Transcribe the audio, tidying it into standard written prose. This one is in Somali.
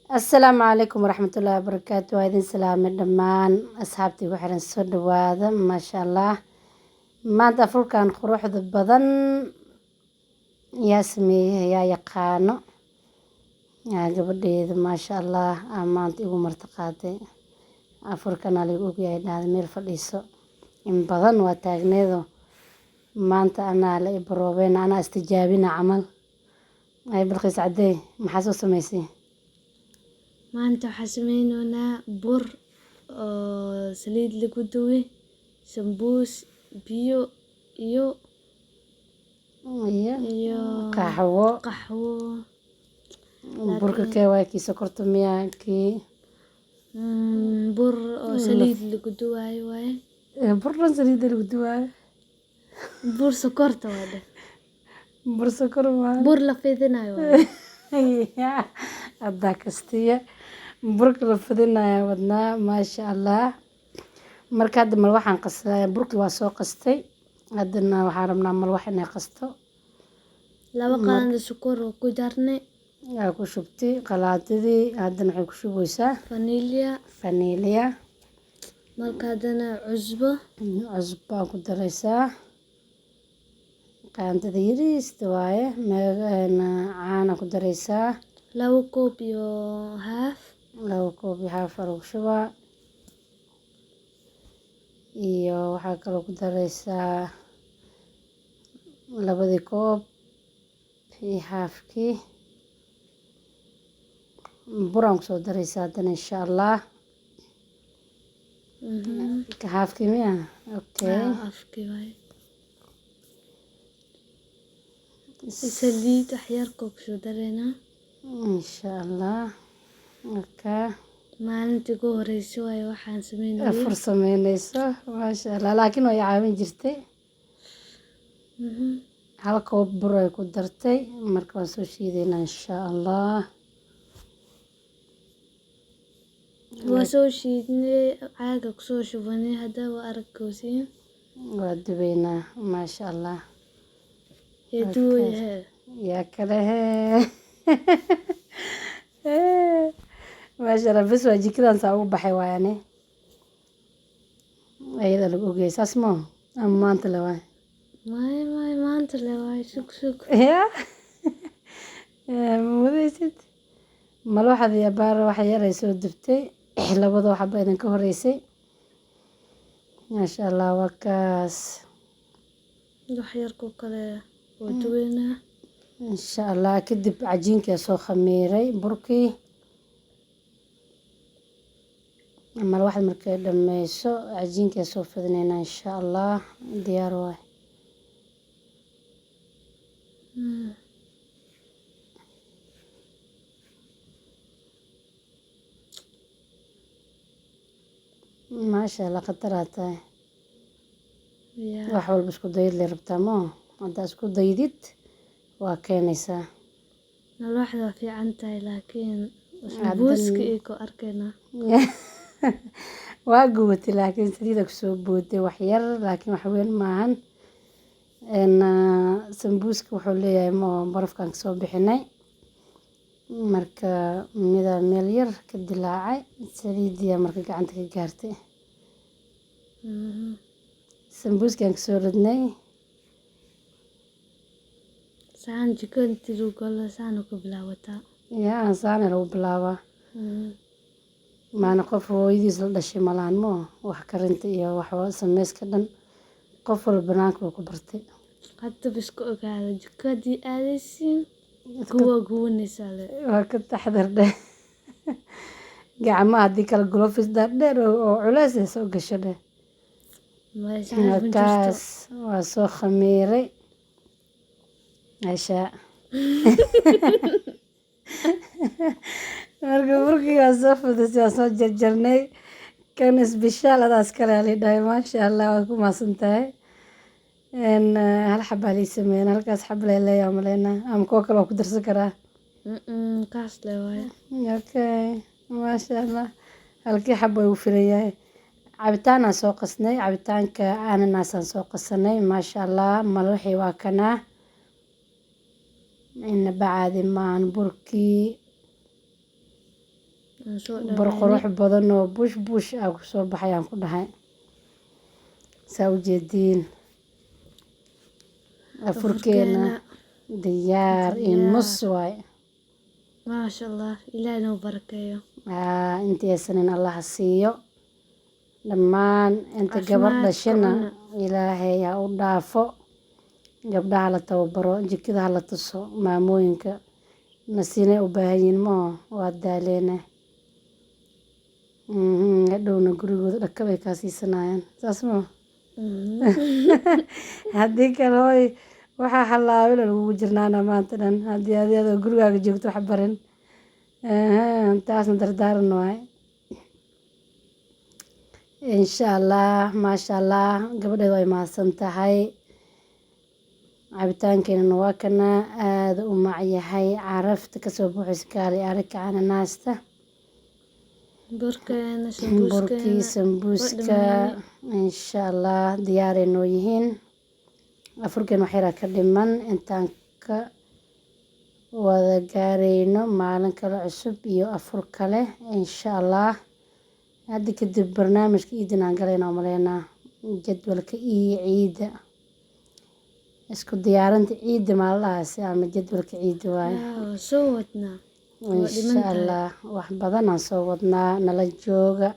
Assalaamu calaykum waraxmatullaahi wabarakaatu. Waa idin salaamay dhammaan asxaabtii ku xiran. Soo dhawaada, maasha Allah. Maanta afurkan quruxda badan yaa sameeyey? Yaa yaqaano? Yaa gabadheeda, maasha Allah, aa maanta igu marti qaaday. Afurkan aa lagu ogyahay, dhahda meel fadhiiso in badan waa taagneedo. Maanta anaa la ibaroobeen, anaa istijaabina camal. Ay Balqiis Cadey, maxaa soo samaysay? Maanta waxaa sameyneynaa bur oo saliid lagu dubay, sambuus, biyo iyo iyo iyo qaxwo. Qaxwo. Burka kee waay? Kii sokorta miyaa kii? Bur oo saliid lagu dubaayo waaye. Bur dhan saliidda lagu dubaayo. Bur sokorta waa dheh. Bur sokor waa. Bur la fidinayo waaye. Haddaa kastiya burka la fidinaya wadnaa, maasha Allah. Marka hadda mal waxaan qasaya, burkii waa soo qastay. Haddana waxaan rabnaa malwax inay qasto. 2 qaando sokor oo ku darnay. Aa ku shubtay qalaadadii. Haddana waxay ku shubeysaa vanilla. Vanilla. Marka haddana cusbo. Cusbo baa ku dareysaa, qaandada yariista waaye. Caana ku dareysaa. 2 koob iyo haaf. 2 koob iyo haaf aa lagu shubaa. Iyo waxaa kaloo ku dareysaa labadii koob iyo haafkii buraan kusoo dareysaa haddana, insha Allah. Haafkii miya? Okay. Haa, afkii waaye. Saliid wax yar koo kusoo dareynaa. Insha Allah, marka maalintii ugu horreysay waaye waxaan sameynayay. Afur sameyneyso, maasha Allah, laakiin way caawin jirtay. 1 koob bur ay ku dartay. Marka waan soo shiideynaa, insha Allah. Waa soo shiidnay, caaga kusoo shubanay, hadda waa aragkoosiin. Waa dubeynaa, maasha Allah. Ee duwayahe. Yaa kale hee, maasha Allah. Bes waa jikadan saa ugu baxay waayane, ayada lagu ogyahay saas moo ama maanta le waay? Maay maay, maanta le waay, sug sug. Ya ma wadaysid malwaxdii abaar wax yar ay soo dubtay, labada waxba idinka horeysay, maasha Allah, waa kaas. Wax yar ku kale waa duweynaa. Insha Allah. Kadib cajiinkii soo khamiiray, burkii malwaxda markay dhameyso cajiinkii soo fidinaynaa, insha Allah. Diyaar waay. Maasha Allah, khataraa tahay. Wax walba isku dayid lay rabtaa moo. Haddaa isku daydid waa keenaysaa. Malwaxda waa fiican tahay, laakiin sambuuska iyo ku arkaynaa. Waa gubatay, laakiin saliida kusoo booday wax yar, laakiin wax weyn maahan. Sambuuska wuxuu leeyahay moo barafkaan kasoo bixinay. Marka midaa meel yar ka dilaacay, saliidiyaa marka gacanta ka gaartay. Sambuuskaan kasoo ridnay. Saxan jiko intii lagu galo saxan ku bilaabataa. Yaa saana lagu bilaabaa. Maana qof hooyadiis la dhashay malahan moo wax karinta iyo wax sameyska dhan qof walba banaanka uu ku bartay. Hadda bas ku ogaada, jiko haddii aadaysiin kuwa gubanaysaa le. Waa ka taxadar dheh gacmaha, haddii kale gloves dhaadheer oo culeys ay soo gasho dheh. Maya, saxan ma jirto. Markaas waa soo khamiiray meesha. Marka burkii waa soo fudusay, waa soo jarjarnay. Kan isbishaal adaas kale aa dhahay, maasha Allah, waad ku mahadsan tahay. Hal xabaa lii sameeyeen, halkaas xab lee leeyahay maleynaa, ama kuwa kale waa ku darsan karaa? Kaas le waaye. Okay, maasha Allah, halkii xab way u filan yahay. Cabitaanaan soo qasnay, cabitaanka ananaasaan soo qasanay, maasha Allah. Malwaxii waa kanaa, inaba caadi maahan burkii. Aan soo Bur qurux dhameynay. badan oo bush bush ah kusoo baxay aan ku dhahay. Saa u jeediin, afurkeena Afurkeena diyaar iyo nus diyaar. Waay. Maasha Allah, Ilaahay noo barakeeyo. Aa, intii aysanin Allaha siiyo dhammaan inta gabar Caafimaadka dhashana cuna. Ilaahay ha u dhaafo. Gabdhaha la tababaro, jikada ha la tuso. Maamooyinka nasiinay u baahan yihiin maho, waa daaleene. Hadhowna gurigooda dhakab ay kaa siisanayaan, saas maho? Haddii kale, hooy, waxaa halaabin lagugu jirnaana maanta dhan haddii adi adoo gurigaaga joogto wax barin. Taasna dardaaran waay, insha Allah. Maasha Allah, gabadheed way mahadsan tahay. Cabitaankeenana waa kana, aada u macyahay, carafta kasoo buuxaysa, kaali aragka cananaasta. Burkeena, burkii sambuuskeena waa sambuuska dhameynay. Insha Allah, diyaaray noo yihiin. Afurkeen wax yaraa ka dhiman. Intaan ka wada gaarayno maalin kale cusub iyo afur kale, insha Allah. Hadda kadib barnaamijka ciidan aan galayna oo maleynaa, jadwalka iyo ciidda, isku diyaarinta ciidda maaladahaasi ama jadwalka ciidda waaye. Waa soo wadnaa. Waa Insha dhiman tahay. Allah, wax badan aan soo wadnaa, nala jooga.